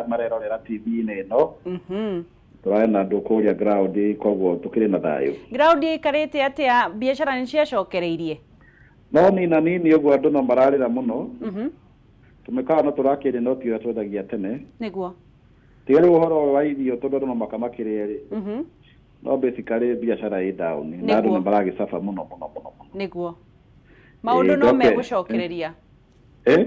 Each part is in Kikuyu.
Marerorera TV-inĩ ĩno. Tũrarĩ na andũ kũrĩa ground, koguo tũkĩrĩ na thayũ. Ground ĩikarĩte atĩa? Biacara nĩ ciacokereirie? No nina nini ũguo, andũ no mararĩra mũno. Tũmĩkawa no tũrakĩendia, no ti ũrĩa twendagia tene. Tiga rĩu ũhoro wa irio, tondũ andũ no mũhaka makĩrĩe rĩ, no basically biacara ĩ down na andũ nĩ maragĩcaba mũno mũno mũno mũno. Nĩguo maũndũ no megũcokereria. Eh?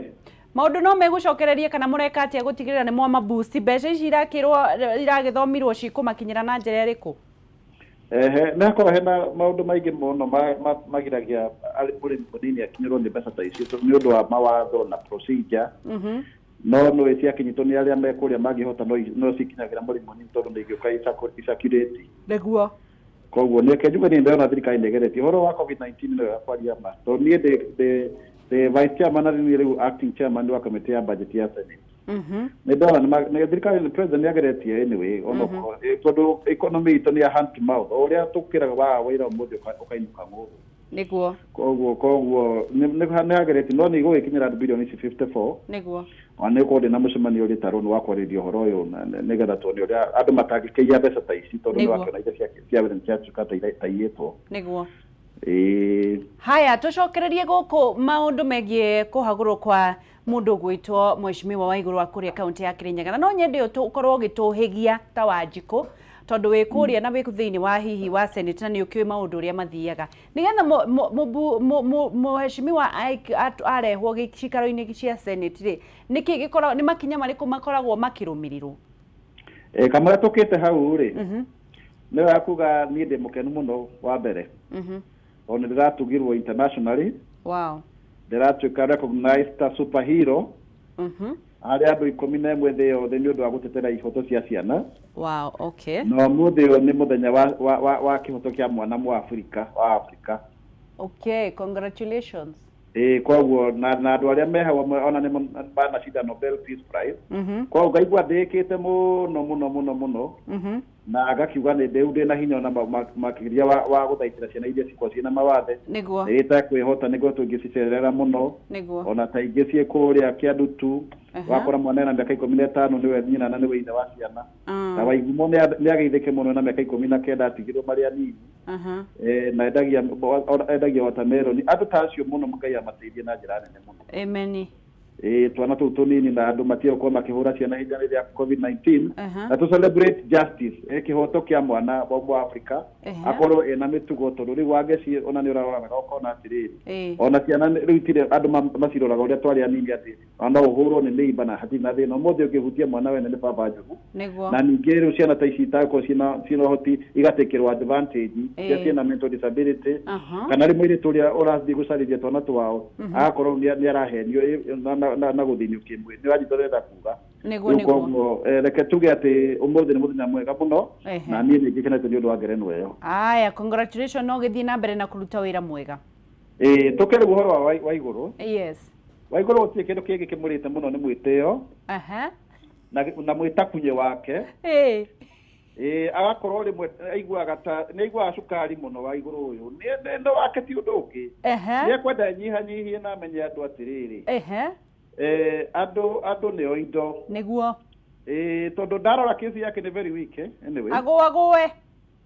Maũndũ no megũcokereria, kana mũreka atĩa gũtigĩrĩra nĩ mwama boost mbeca ici irakĩrwo, iragĩthomirwo cikũmakinyĩra na njĩra ĩrĩkũ? Ehe, nĩ hakorwo hena maũndũ maingĩ mũno magiragia mũrĩmi mũnini akinyĩrwo nĩ mbeca ta icio, tondũ nĩ ũndũ wa mawatho na procedure. No nĩ ciakinyĩtwo nĩ arĩa me kũrĩa mangĩhota, no cikinyagĩra mũrĩmi mũnini tondũ nĩ ingĩũka icirculate. Koguo nĩ reke njuge niĩ ndĩrona thirikari nĩ ĩgeretie ũhoro wa COVID-19. Nĩ wega kwaria ma, tondũ niĩ ndĩ vice chairman na niĩ rĩu acting chairman wa kamĩtĩ ya budget ya Senate. Nĩ ndona nĩ thirikari, nĩ president nĩ ageretie anyway, onokorwo tondũ economy itũ nĩ ya hand to mouth, o ũrĩa tũkĩraga waga wĩra ũmũthĩ ũkainũka ng'ũgũ. Koguo nĩ ageretie, no nĩ igũgĩkinyĩra andũ bilioni ici 54. Ona nĩ gũkorwo ndĩ na mũcemanio rĩtarũ nĩ wa kwarĩrĩria ũhoro ũyũ na nĩgetha tuone ũrĩa andũ matangĩkĩiya mbeca ta ici, tondũ nĩ wakĩona indo cia wĩra nĩ ciatuĩka ta iyĩtwo. Ĩĩ. Haya, tũcokererie gũkũ maũndũ megiĩ kũhagũrwo kwa mũndũ ũgwĩtwo Mheshimiwa Waigũrũ wa kũrĩa kaunti ya Kĩrĩnyaga, na no nyende ũkorwo ũgĩtũhĩgia ta Wanjikũ, tondũ wĩ kũrĩa na wĩ thĩinĩ wa hihi wa Senate na nĩ ũkĩũĩ maũndũ ũrĩa mathiaga, nĩgetha mheshimiwa arehwo gĩcikaro-inĩ cia Senate rĩ, nĩkĩ gĩkoragwo, nĩ makinya marĩkũ makoragwo makĩrũmĩrĩrwo? Eh, kamũira tũkĩte hau rĩ, nĩ wega kuga niĩ ndĩ mũkenu mũno wa mbere, tondũ nĩ ndĩratugirwo internationally. Ndĩratuĩka recognized ta superhero harĩ andũ 11 thĩ yothe nĩ ũndũ wa gũtetera ihoto cia ciana. Na ũmũthĩ ũyũ nĩ mũthenya wa kĩhoto kĩa mwana Mũafrika wa Afrika. Okay, congratulations. Ĩĩ, koguo na andũ arĩa me hau amwe ona nĩ manacinda Nobel Peace Prize. Koguo ngaigua ndĩkĩte mũno mũno mũno mũno, na ngakiuga nĩ ndĩu ndĩna hinya ona makĩria wa gũthaitĩra ciana iria cikoragwo ciĩna mawathe. Nĩ ĩtekwĩhota, nĩguo tũngĩcicerera mũno. Ona ta ingĩ ciĩ kũrĩa Kĩandutu, wakora mwana ena mĩaka 15, nĩwe nyina na nĩwe ithe wa ciana. Na Waigumo nĩ ageithĩke mũno, na mĩaka 19 atigirwo marĩ anini. Na endagia watermelon. Andũ ta acio mũno, Ngai amateithie na njĩra nene mũno. Ameni. Ĩĩ, twana tũu tũnini na andũ matige gũkorwo makĩhũra ciana hĩndĩ ĩrĩa ya COVID-19. Na tũ celebrate justice, kĩhoto kĩa mwana wa Afrika, akorwo ena mĩtugo, tondũ rĩu wangeci ona nĩ ũrarora wega ũkona atĩrĩrĩ, ona ciana rĩu itirĩ andũ maciroraga ũrĩa twarĩ anini, atĩ ona no ũhũrwo nĩ neighbor na hatirĩ na thĩna. Ũmũthĩ ũngĩhutia mwana wene nĩ baba njũru. Na ningĩ rĩu ciana ta ici itagĩkorwo ciĩna ũhoti igatakĩrwo advantage, iria ciĩna mental disability, kana rĩ mũirĩtu ũrĩa ũrathiĩ gũcarĩria twana twao agakorwo nĩ arahenio na gũthĩnio kĩmwĩrĩ. Nĩ ũranyita ũrĩa ndĩrenda kuga? Rĩu koguo reke tuge atĩ ũmũthĩ nĩ mũthenya mwega mũno, na niĩ nĩ ngĩkenete nĩ ũndũ wa ngerenwa ĩyo. Aya, congratulations, no gĩthiĩ na mbere na kũruta wĩra mwega. Ĩĩ, tũke rĩu ũhoro wa Waigũrũ. Waigũrũ gũtirĩ kĩndũ kĩngĩ kĩmũrĩte mũno nĩ mwĩtĩo na mwĩtakunye wake. Ĩĩ, agakorwo rĩmwe aiguaga ta nĩ aiguaga cukari mũno wa igũrũ ũyũ nĩ wake, ti ũndũ ũngĩ. Nĩ ekwenda enyihanyihie na amenye andũ atĩrĩrĩ, andũ nĩo indo. Ĩĩ, tondũ ndarora kesi yake nĩ very weak, anyway. Agũagũe.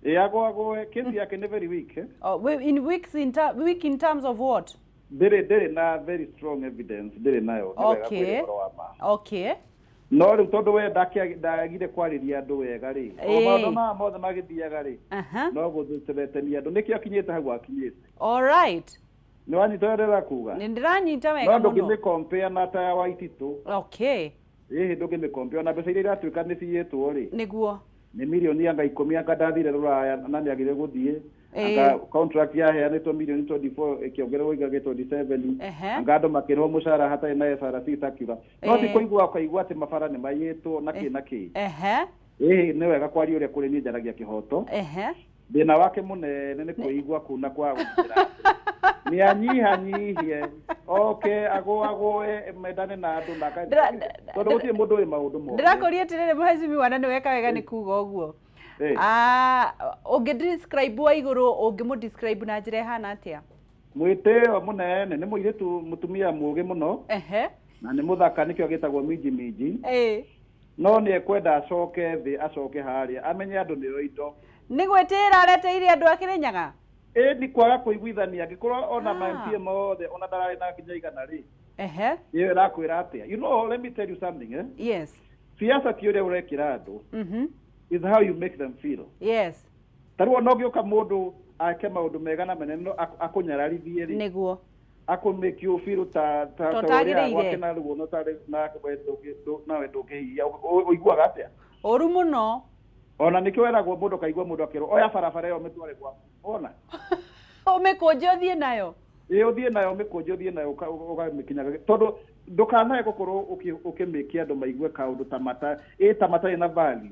Ĩĩ, agũagũe, kesi yake nĩ very weak. Oh, in weeks in weak in terms of what? Ndĩrĩ na very strong evidence, ndĩrĩ nayo, nĩ wega kwĩra ũhoro wa ma. No rĩu tondũ we ndagire kwarĩria andũ wega rĩ, o maũndũ maya mothe magĩthiaga rĩ, no gũthũtũretenia andũ, nĩkĩo akinyĩte hau akinyĩte. All right. Nĩ wanyita ũrĩa ndĩrenda kuga? Nĩ ndĩranyita wega No mũno. ndũngĩmĩ compare na ta ya Waititũ. Ĩhĩ, ndũngĩmĩ compare ona mbeca iria iratuĩka nĩ ciyĩtwo rĩ. Nĩ mirioni anga 10, anga ndathire rũraya na nĩ agire gũthiĩ. Anga contract yaheanĩtwo mirioni 24 ĩkĩongererwo ĩgagĩ 27. Anga andũ makĩrĩhwo mũcara hatarĩ na SRC circular. No ti kũigua ũkaigua atĩ mabara nĩ maiyĩtwo na kĩ na kĩ. Ĩhĩ, nĩ wega kwaria ũrĩa kũrĩ, niĩ njaragia kĩhoto. Thĩna wake mũnene nĩ kwĩigua kuna kwa gũthiĩra nĩ anyihanyihie, oke agũagũe, mendane na andũ na tondũ gũtirĩ mũndũ wĩ maũndũ mothe. Ndĩrakũria atĩrĩrĩ, mheshimiwa, na nĩ weka wega nĩ kuga ũguo. Ah, ũngĩ describe wa igũrũ, ũngĩmũ describe na njĩra ĩhana atĩa? Mwĩtĩo mũnene, nĩ mũirĩtu mũtumia mũũgĩ mũno, na nĩ mũthaka, nĩkĩo gĩtagwo minji minji. No nĩ ekwenda acoke thĩ, acoke harĩa amenye andũ nĩo indo. Nĩ gwĩtĩĩra aretĩire andũ a Kĩrĩnyaga. Ĩ ni kwaga kũiguithania, angĩkorwo ona ma MCA mothe ona ndararĩ na nginya 100 rĩ, ĩyo ĩrakwĩra atĩa? You know, let me tell you something, eh? Siasa ti ũrĩa ũrekĩra andũ, is how you make them feel. Ta rĩu ona ũngĩũka mũndũ ake maũndũ mega na manene, no akũnyararithie rĩ, akũ make you feel ta ta Ta ta ũrĩa ũtagĩrĩire. gwake na ruo no tarĩ na we nawe ndũngĩhiia. Ũiguaga atĩa? Ũru mũno. Ona nĩkĩo weragwo mũndũ kaigua mũndũ akĩrwo oya barabara ĩyo mĩtware gwaku, wona. Ũmĩkũnje ũthiĩ nayo. Ĩ ũthiĩ nayo, ũmĩkũnje ũthiĩ nayo, ũkamĩkinyaga, tondũ ndũkanae gũkorwo ũkĩmĩkia andũ maigue kaũndũ ta mata ĩ ta matarĩ na value.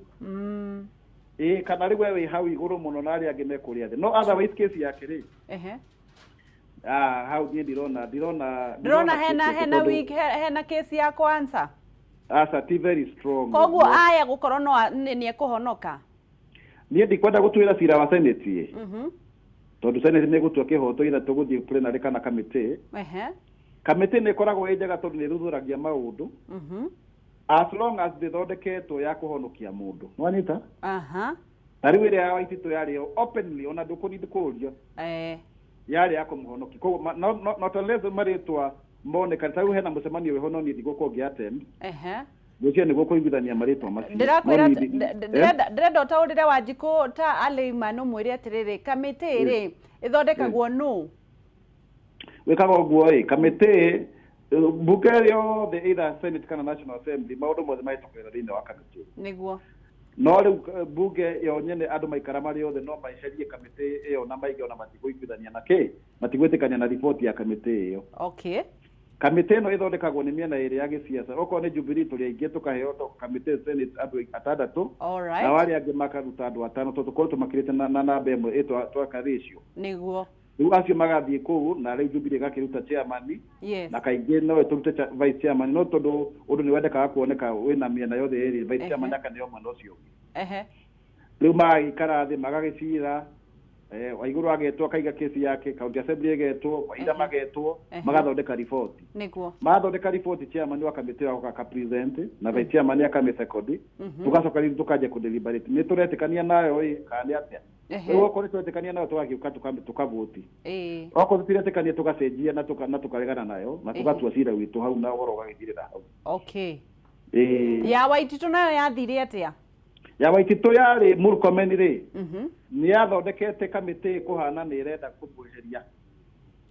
Ĩ kana rĩu we wĩ hau igũrũ mũno na arĩa angĩ me kũrĩa thĩ. No otherwise case yake rĩ, ah, hau niĩ ndirona ndirona Ndĩrona case hena yake hena tondũ weak hena case ya kwanza. Aca, ti very strong. Koguo aya gũkorwo no nĩ ekũhonoka. Niĩ ndikwenda gũtuĩra cira wa Senate ĩ, tondũ Senate nĩ ĩgũtua kĩhoto ira tũgũthiĩ plenary kana kamĩtĩ. Kamĩtĩ nĩ ĩkoragwo ĩ njega tondũ nĩ ĩthuthuragia maũndũ, as long as ndĩthondeketwo ya kũhonokia mũndũ, nĩwanyita? Ta rĩu ĩrĩa ya Waititũ yarĩ yo openly, ona ndũkũni kũũrio, yarĩ ya kũmũhonokia. Koguo not unless marĩtwa moneka. Ta rĩu hena mũcemanio wĩho, no niĩ ndigũkorwo ngĩ attend. Ngwĩciria nĩguo kũiguithania marĩtwa macio. Ndĩrakwĩra No niĩ ndĩrenda ũtaũrĩre Wanjikũ ta Aleima, ũmwĩre atĩrĩrĩ, kamĩtĩ rĩ ĩthondekagwo nũ? Wĩkaga ũguo ĩ, kamĩtĩ, mbunge yothe, either Senate kana National Assembly, maũndũ mothe mahĩtũkagĩra thĩinĩ wa kamĩtĩ. No rĩu mbunge yo nyene, andũ maikara marĩ othe, no maeherie kamĩtĩ ĩyo na maige ona matikũiguithania na kĩ, matigwĩtĩkania na riboti ya kamĩtĩ ĩyo. Kamĩtĩ ĩno ĩthondekagwo nĩ mĩena ĩrĩ ya gĩciaca. Okorwo nĩ Jubilee tũrĩ aingĩ, tũkaheo kamĩtĩ Senate andũ atandatũ, nao arĩa angĩ makaruta andũ atano, tondũ tũkorwo tũmakĩrĩte na namba ĩmwe ĩ twaka ratio. Rĩu acio magathiĩ kũu, na rĩu Jubilee ĩgakĩruta chairman, na kaingĩ no ĩtũrute vice chairman, no tondũ ũndũ nĩ wendekaga kuoneka wĩna mĩena yothe ĩrĩ, vice chairman akaneo mwena ũcio ũngĩ. Rĩu magagĩikara thĩ magagĩcira, Waigũrũ agetwo akaiga kesi yake, county assembly ĩgetwo, Waira magetwo, magathondeka riboti. Mathondeka riboti, chairman wa kamĩtĩ ĩyo agoka aka-present na vice chairman akamĩsekondi, tũgacoka rĩu tũkanjia kũ-deliberate nĩ tũretĩkania nayo ĩ kana nĩ atĩa. Rĩu okorwo nĩ tũretĩkania nayo, tũgagĩũka tũkavũti. Okorwo tũtiretĩkania, tũgacenjia na tũkaregana nayo na tũgatua cira witũ hau na ũhoro ũgagĩthirĩra hau. Ĩĩ. Ya Waititũ nayo yathire atĩa? Ya Waititũ yarĩ Murkomen rĩ, nĩ yathondekete kamĩtĩ kũhana nĩ ĩrenda kũmweheria.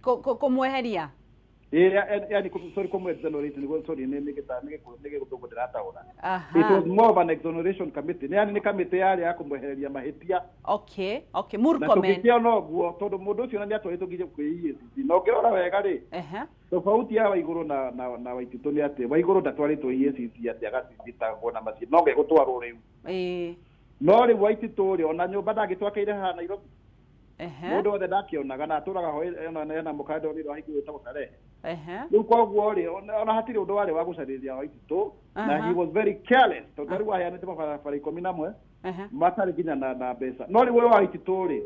Kũmweheria? Ĩ, yani sorry, kũmũ exonerate nĩguo, sorry, nĩ gĩthũngũ ndĩrataũra. It was more of an exoneration committee, nĩ yani nĩ kamĩtĩ yarĩ ya kũmwehereria mahĩtia. Okay, Na Murkomen. tũngĩkĩona ũguo, tondũ mũndũ ũcio na nĩ atwarĩtwo nginya kwĩ EACC, na ũngĩrora wega rĩ, tofauti ya Waigũrũ na Waititũ nĩ atĩ Waigũrũ ndatwarĩtwo EACC atĩ agathitangwo na macio, no gegũtwarwo rĩu. No rĩu Waititũ rĩ, ona nyũmba ndangĩtwakĩire haha Nairobi, mũndũ wothe ndakĩonaga na atũraga ho ena mũkanda ũrĩa wahingũrĩte wĩtagwo Tarehe. Rĩu koguo rĩ, ona hatirĩ ũndũ warĩ wa gũcarĩria Waititũ, na he was very careless, tondũ rĩu aheanĩte mabarabara 11 matarĩ nginya na mbeca. No rĩu ũyũ wa Waititũ rĩ,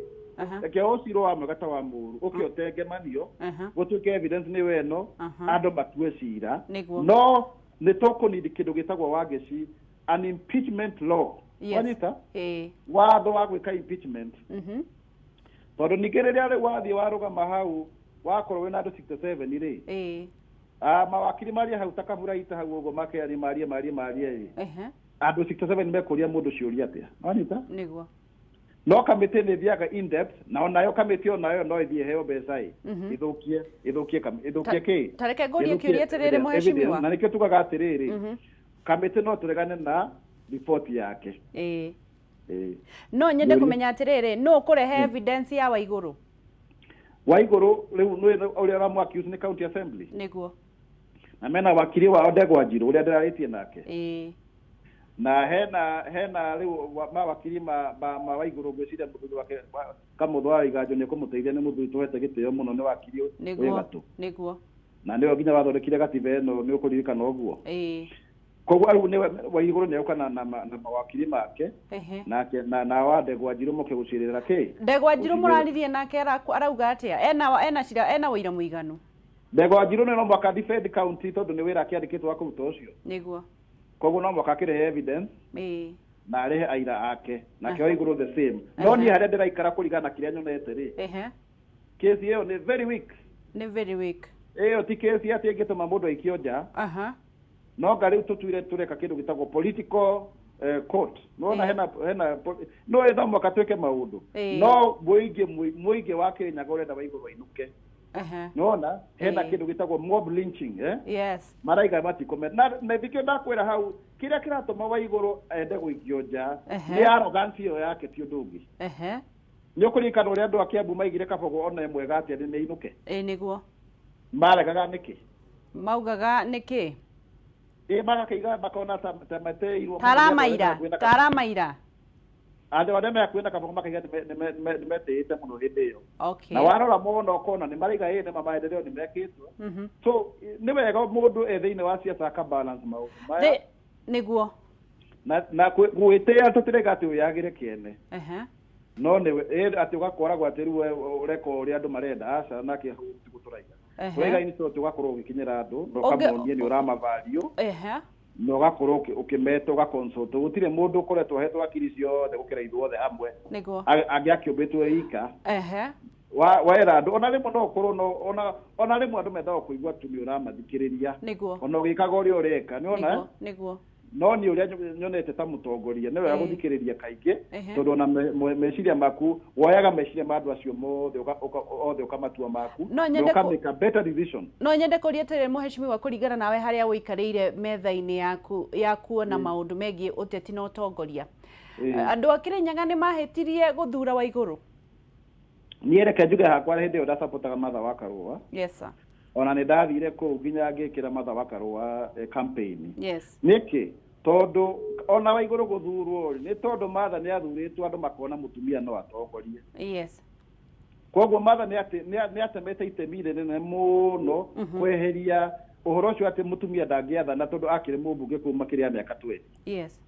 reke ũcirwo wa mwega ta wa mũru ũke ũtengemanio, gũtuĩke evidence nĩ weno, andũ matue cira. No nĩ tũkũnidi kĩndũ gĩtagwo, Wangeci, an impeachment law. Wanyita? Watho wa gwĩka impeachment, tondũ ningĩ rĩrĩa rĩu wathiĩ warũgama hau, wakorwo wĩna andũ 67 rĩ, ah, mawakiri marie hau ta kaburaita hau ũguo, makeani marie marie marie ĩ, andũ 67 mekũria mũndũ ciũria atĩa? Wanyita? No kamĩtĩ nĩ ĩthiaga in depth, na onayo kamĩtĩ onayo no ĩthiĩ ĩheo mbeca ĩ, ĩthũkie kĩ. Ta reke ngũrie Ĩthũkie kĩũria atĩrĩrĩ, evidence. mũheshimiwa. Na nĩkĩo tugaga atĩrĩrĩ, kamĩtĩ no tũregane na riboti yake. Ĩĩ. No nyende Nĩũria. kũmenya atĩrĩrĩ, nũ ũkũrehe evidence ya Waigũrũ? Waigũrũ rĩu nĩ ũrĩa ũramũ accuse nĩ county assembly, na mena wakiri wao Ndegwa Njirũ ũrĩa ndĩrarĩtie nake, na hena rĩu mawakiri ma Waigũrũ. Ngwĩciria mũthuri wake Kamũtho wa Iganjo nĩ ekũmũteithia, nĩ mũthuri tũhete gĩtĩo mũno, nĩ wakiri wĩ gatũ, na nĩwe nginya wathondekire gatiba ĩno, nĩ ũkũririkana ũguo. Koguo rĩu nĩwe Waigũrũ nĩ egũka na mawakiri make, nake na wa Ndegwa Njirũ moke gũcirĩra kĩ. Ndegwa Njirũ Gũcirĩra. Mũraririe nake, arauga atĩa? Ena cira, ena ũira mũiganu? Ndegwa Njirũ nĩ no mũhaka defend county, tondũ nĩ wĩra akĩandĩkĩtwo wa kũruta ũcio. Koguo no mũhaka akĩrehe evidence na arehe aira ake, nake Waigũrũ the same. No niĩ harĩa ndĩraikara kũringana na kĩrĩa nyonete rĩ, kesi ĩyo nĩ very weak. Nĩ very weak. Ĩyo ti kesi atĩ ĩngĩtũma mũndũ aikio nja. No nga rĩu tũtuire tũreka kĩndũ gĩtagwo political court. Nĩwona hena no no mũhaka twĩke maũndũ. No mũingĩ wa Kĩrĩnyaga ũrenda Waigũrũ ainũke. Nĩwona hena kĩndũ gĩtagwo mob lynching, eh? Yes. Maraiga matikũme na nĩkĩo ndakwĩra hau kĩrĩa kĩratũma Waigũrũ ende gũikio nja nĩ arrogance ĩyo yake, ti ũndũ ũngĩ. Nĩ ũkũririkana ũrĩa andũ a Kiambu maigire Kabogo ona mwega atĩa nĩ ainũke? Ĩĩ nĩguo. Maregaga nĩkĩ? Maugaga nĩkĩ? Ĩ magakĩiga makona ta mateirwo. Taramaira, taramaira. Andũ arĩa me hakuhĩ na Kabogo makaiga nĩ metĩĩte mũno hĩndĩ ĩyo. Na warora mũno ũkona nĩ maraiga ĩ nĩma maendeleo nĩ mekĩtwo. So nĩ wega mũndũ e thĩinĩ wa siasa aka balance maũndũ maya. Nĩguo. Na gwĩtĩĩa tũtiraiga atĩ wĩyagĩre kĩene. No nĩ atĩ ũgakoragwo atĩ rĩu ũreka ũrĩa andũ marenda, aca, nake hau tiguo tũraiga. Tũraiga in short ũgakorwo ũgĩkinyĩra andũ na ũkamonia nĩ ũramavalue na ũgakorwo ũkĩmeta, ũgaconsult. Gũtirĩ mũndũ ũkoretwo ahetwo akiri ciothe gũkĩra ithuothe hamwe. Nĩguo. Angĩakĩũmbĩtwo ika. Wera andũ ona rĩmwe no ũkorwo no ona rĩmwe andũ mendaga kũigua tu nĩ ũramathikĩrĩria. Nĩguo. Ona ũgĩkaga ũrĩa ũreka, nĩwona? Nĩguo. No nĩ ũrĩa nyonete ta mũtongoria nĩ wega gũthikĩrĩria kaingĩ, tondũ ona meciria maku woyaga meciria ma andũ acio mothe othe ũkamatua maku na ũkamake better decision. No nyende kũria atĩrĩrĩ mũheshimiwa, kũringana nawe harĩa ũikarĩire metha-inĩ yaku ya kuona maũndũ megiĩ ũteti na ũtongoria, andũ a Kĩrĩnyaga nĩ mahĩtirie gũthura Waigũrũ? Niĩ reke njuge hakwa hĩndĩ ĩyo ndasapotaga Martha wa Karũa. Yes sir. Ona nĩ ndathire kũu nginya ngĩkĩra Martha wa Karũa campaign. Yes. Nĩkĩ? Tondũ ona Waigũrũ gũthurwo nĩ tondũ Martha nĩ athurĩtwo andũ makona mũtumia no atongorie. Yes. Koguo Martha nĩ atemete itemi rĩnene mũno kweheria ũhoro ũcio atĩ mũtumia ndangĩathana tondũ akĩrĩ mũmbunge kuma makĩria ya mĩaka 20. Yes.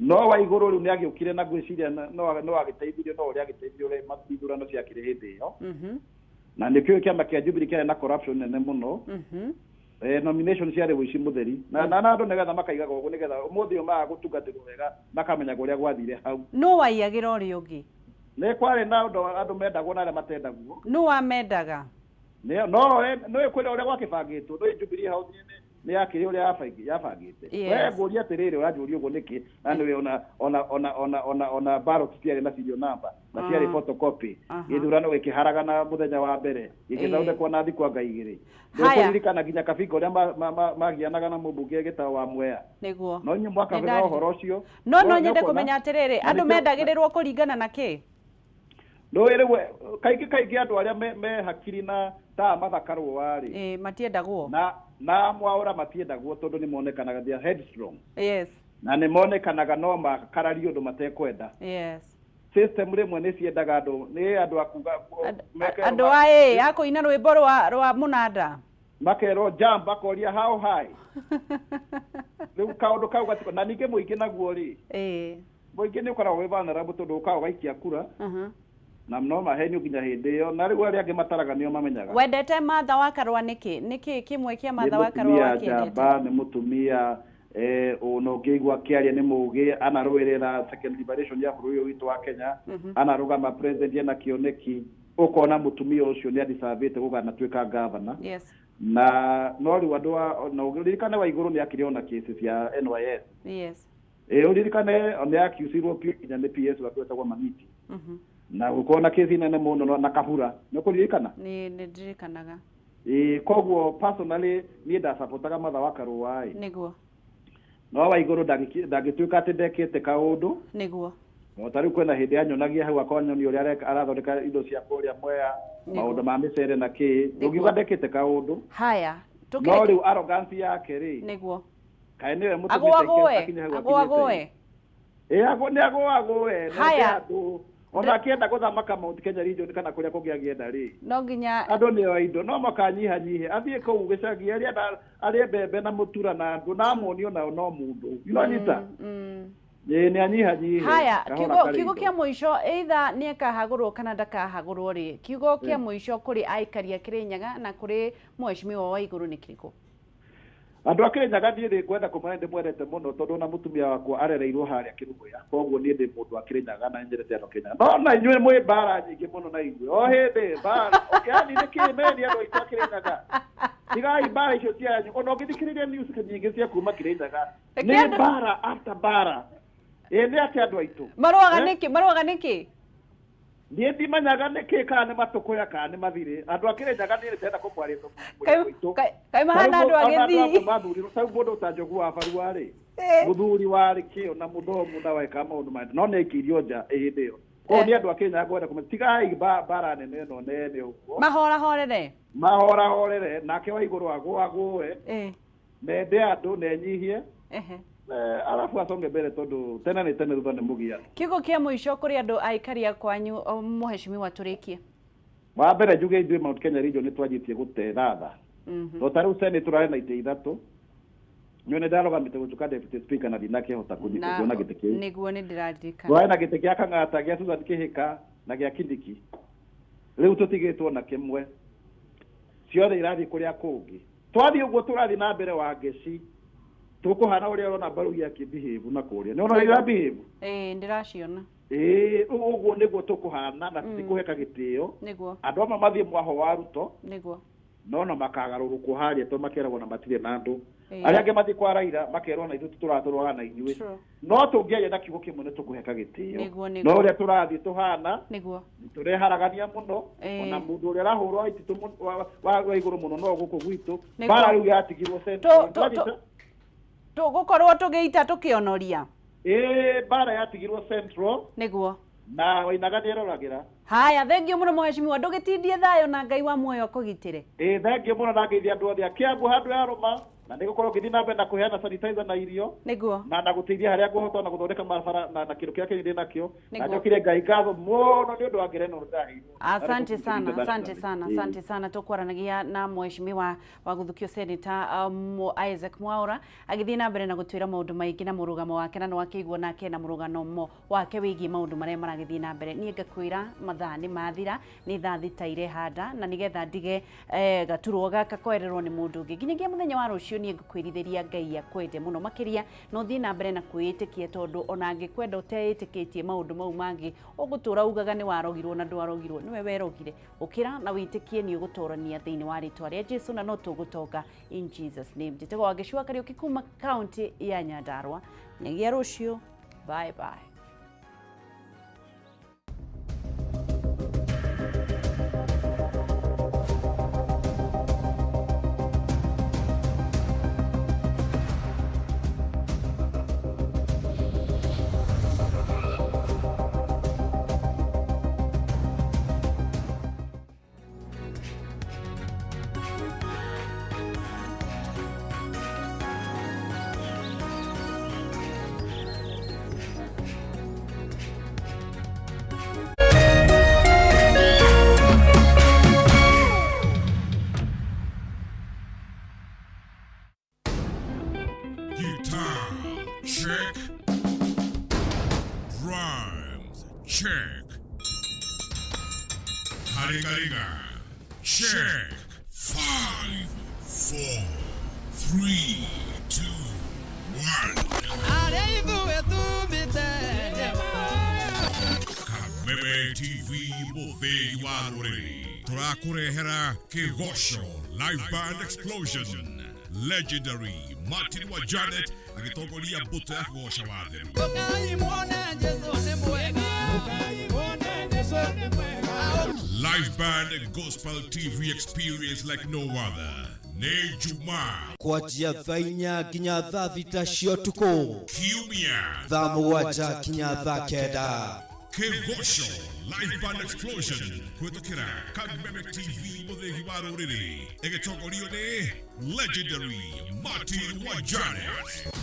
No Waigũrũ rĩu nĩ agĩũkire na ngwĩciria no agĩteithirio, no ũrĩa agĩteithirio ũrĩa ithurano ciakĩrĩ hĩndĩ ĩyo. Na nĩkĩo kĩama kĩa Jubilee kĩarĩ na corruption nene mũno. Nomination ciarĩ ũici mũtheri na andũ nĩgetha makaigaga ũguo nĩgetha ũmũthĩ ũyũ maga gũtungatĩrwo wega makamenyaga ũrĩa gwathire hau. Nũ waiyagĩra ũrĩa ũngĩ? Nĩ kwarĩ na andũ mendagwo na arĩa matendagwo. Nũ wamendaga? No kwĩra ũrĩa gwakĩbangĩtwo, nĩ Jubilee House nĩ yakĩrĩ ũrĩa yabangĩte. We ngũria atĩrĩrĩ, ũranjũria ũguo nĩkĩ? Na nĩwe ona ballot citiarĩ na serial number, na ciarĩ photocopy. Gĩthurano gĩkĩharagana mũthenya wa mbere, gĩgĩthondekwo na thikũ anga igĩrĩ. Ndũkũririkana nginya Kabinga ũrĩa magianaga na mũmbunge gĩtagwo wa Mwea. Nĩguo. No inyuĩ mwakabĩra ũhoro ũcio. No nyende kũmenya atĩrĩrĩ, andũ mendagĩrĩrwo kũringana na kĩ? No rĩu kaingĩ kaingĩ andũ arĩa me hakiri na ta Martha Karũa rĩ, matiendagwo. Na Mwaũra matiendagwo tondũ nĩ monekanaga they are headstrong. Yes. Na nĩ monekanaga no makararie ũndũ matekwenda. Yes. System rĩmwe nĩ ciendaga andũ, nĩ andũ akuga andũ a kũina rwĩmbo rwa mũnanda. Makerwo jump, makoria how high. Rĩu kaũndũ kau gatiko, na ningĩ mũingĩ naguo rĩ. Mũingĩ nĩ ũkoragwo wĩ vulnerable tondũ ũkaga ũgaikia kura. Na no mahenio nginya hĩndĩ ĩyo, na rĩu arĩa angĩ mataraga nĩo mamenyaga. Wendete Martha wa Karũa nĩkĩ? Nĩkĩ kĩmwe kĩa Martha wa Karũa wakĩendete? Njamba, nĩ mũtumia ona ũngĩigua akĩaria nĩ mũũgĩ, anarũĩrĩra second liberation ya bũrũri ũyũ witũ wa Kenya, anarũgama president ena kĩoneki, ũkona mũtumia ũcio nĩ adisavĩte gũganatuĩka governor. Yes. Na no rĩu andũ a na ũririkane Waigũrũ nĩ akĩrĩ ona cases ya NYS. Yes. Ũririkane nĩ accusirwo piũ nginya nĩ PS wake wetagwo Mang'iti. Na gũkorwo na kesi nene mũno na Kabura, nĩ ũkũririkana? Nĩ ndirikanaga. Koguo personally niĩ ndasapotaga Martha wa Karũa ĩ. Nĩguo. No Waigũrũ ndangĩtuĩka atĩ ndekĩte kaũndũ. Nĩguo. O ta rĩu kwĩna hĩndĩ anyonagia hau akonyonia ũrĩa arathondeka indo cia kũrĩa Mwea, maũndũ ma mĩcere na kĩ, ndũngiuga ndekĩte kaũndũ. Haya. No rĩu arrogance yake rĩ. Nĩguo. Kaĩ nĩwe mũtũmĩte akinye hau akinyĩte. Nĩ agũagũe. Haya. Ona akĩenda gũthamaka Mount Kenya region kana kũrĩa kũngĩ angĩenda rĩ. No nginya andũ nĩo indo no makanyihanyihe athiĩ kũu gĩcagi arĩe mbembe na mũtura na andũ na amonio nao no mũndũ. Ũranyita? Nĩ anyihanyihe. Haya, kiugo kĩa mũico either nĩ akahagũrwo kana ndakahagũrwo rĩ. Kiugo kĩa mũico kũrĩ aikari a Kĩrĩnyaga na kũrĩ mheshimiwa Waigũrũ nĩ kĩrĩkũ? Andũ a Kĩrĩnyaga niĩ nĩ ngwenda kũmwĩra nĩ ndĩmwendete mũno tondũ ona mũtumia wakwa arereirwo harĩa Kĩrũgũya, koguo niĩ ndĩ mũndũ wa Kĩrĩnyaga na nyendete andũ a Kĩrĩnyaga. No na inyuĩ mwĩ mbara nyingĩ mũno na inyuĩ o hĩndĩ mbara, yani nĩ kĩ meni andũ aitũ a Kĩrĩnyaga, tigai mbara icio cianyu. Ona ũngĩthikĩrĩria news nyingĩ cia kuma Kĩrĩnyaga nĩ mbara after mbara. Ĩ nĩ atĩ andũ aitũ Marũaga nĩkĩ? Marũaga nĩkĩ? Niĩ ndimenyaga nĩkĩ, kana nĩ matũkũya kana nĩ mathirĩ. Andũ a Kĩrĩnyaga niĩ ndĩrenda kũmwaria gwitũ. Kaĩ mahana andũ a Gĩthii? Mathurirwo ta mũndũ ta Njogu wa Barua rĩ, mũthuri warĩ kĩo na mũthomu na wekaga maũndũ mangĩ, no nĩ aikĩirio nja hĩndĩ ĩyo. Koguo nĩ andũ a Kĩrĩnyaga ngwenda kũmenya, tigai mbara nene ĩno nene ũguo. Mahorahorere. Mahorahorere, nake wa igũrũ agũagũe, mende andũ na enyihie, arabu aconge mbere tondũ tene nĩ tene, thutha nĩ mũgiano. Kiugo kĩa mũico kũrĩ andũ a ikaria kwanyu, mũheshimiwa, tũrĩkie. Wa mbere njuge ithuĩ Mount Kenya region nĩ twanjĩtie gũte thatha. To ta rĩu Senate tũrarĩ na itĩ ithatũ. Nĩ nĩ ndarũgamĩte gũtuĩka deputy speaker na ndinakĩhota kuona gĩtĩ kĩu. Nĩguo, nĩ ndĩraririkana. Tũrarĩ na gĩtĩ kĩa Kang'ata, gĩa Susan Kĩhĩka na gĩa Kindiki. Rĩu tũtigĩtwo na kĩmwe. Ciothe irathiĩ kũrĩa kũngĩ. Twathiĩ ũguo tũrathiĩ na mbere wa ngeci, tũkũhana ũrĩa ũrona Mbarugi akĩbehave na kũrĩa. Nĩ ũrona ũrĩa behave? Ĩĩ, ndĩraciona. Ĩĩ, ũguo nĩguo tũkũhana na tũtikũheka gĩtĩo. Andũ amwe mathiĩ mwaho wa Ruto, no na makagarũrũkwo harĩa tondũ makeragwo na matirĩ na andũ. Arĩa angĩ mathiĩ kwa Raila makerwo na ithuĩ tũratũrwaga na inyuĩ. No tũngĩaria na kiugo kĩmwe nĩ tũkũheka gĩtĩo. No ũrĩa tũrathiĩ tũhana tũreharagania mũno, ona mũndũ ũrĩa arahũrwo ititũ wa igũrũ mũno no gũkũ gwitũ. Mbara rĩu yatigirwo Central. Tũgũkorwo tũgĩita tũkĩonoria. Ĩĩ, mbara yatigirwo Central. Na Wainaga nĩeroragĩra. Haya, thengio mũno mũheshimiwa, ndũgĩtindie thayũ na Ngai wa muoyo akũgitĩre. Ĩĩ, thengio mũno na ngeithia andũ othe a Kiambu handũ ya rũma, na nĩ gũkorwo ngĩthiĩ na mbere na kũheana sanitizer na irio na gũteithia harĩa ngũhota na gũthondeka barabara na kĩndũ kĩrĩa kĩngĩ ndĩ nakĩo. Na njokire Ngai ngatho mũno nĩ ũndũ wa ngerenwa ndĩraheirwo. Asante sana, asante sana, asante sana. Tũkwaranagia na mheshimiwa wa gũthukio Senator Isaac Mwaura agĩthiĩ na mbere na gũtwĩra maũndũ maingĩ na mũrũgamo wake, na nĩwakĩigua nake na mũrũgamo wake wĩgiĩ maũndũ marĩa maragĩthiĩ na mbere. Niĩ ngakwĩra mathaa nĩ mathira, nĩ thaa thita irehanda, na nĩgetha ndige gaturwa gaka koererwo nĩ mũndũ ũngĩ nginyagia mũthenya wa rũciũ. Niĩ ngũkwĩrithĩria Ngai akwende mũno makĩria, na ũthiĩ na mbere na kwĩĩtĩkia, tondũ ona angĩkwenda ũteĩtĩkĩtie maũndũ mau mangĩ ũgũtũra ugaga nĩ warogirwo na ndwarogirwo, nĩwe werogire. Ũkĩra na wĩtĩkie nĩ ũgũtorania thĩinĩ wa rĩtwa rĩa Jesu, na no tũgũtonga in Jesus name. Njĩtagwo Wangeci wa Kariũki kuma kaunti ya Nyandarua. Nyagia rũciũ, bye bye. Guitar, check. Drums, check. Haringaringa, check. 5, 4, 3, 2, 1. Kameme TV, Muthĩgi wa rũrĩrĩ, tũrakũrehera Kĩgoco Live Band Explosion. Legendary Martin wa Janet agĩtongoria mbũtũ ya kũgoca watheru. Live Band Gospel TV experience like no other. Nĩ Jumaa kwanjia thaa 4 nginya thaa 6 cia ũtukũ, Kiumia thaa 7 nginya thaa 9. Kĩgoco Live Band Explosion kũhĩtũkĩra Kameme TV, mũthĩgi wa rũrĩrĩ, ĩgĩtongorio nĩ legendary Martin wa Janet.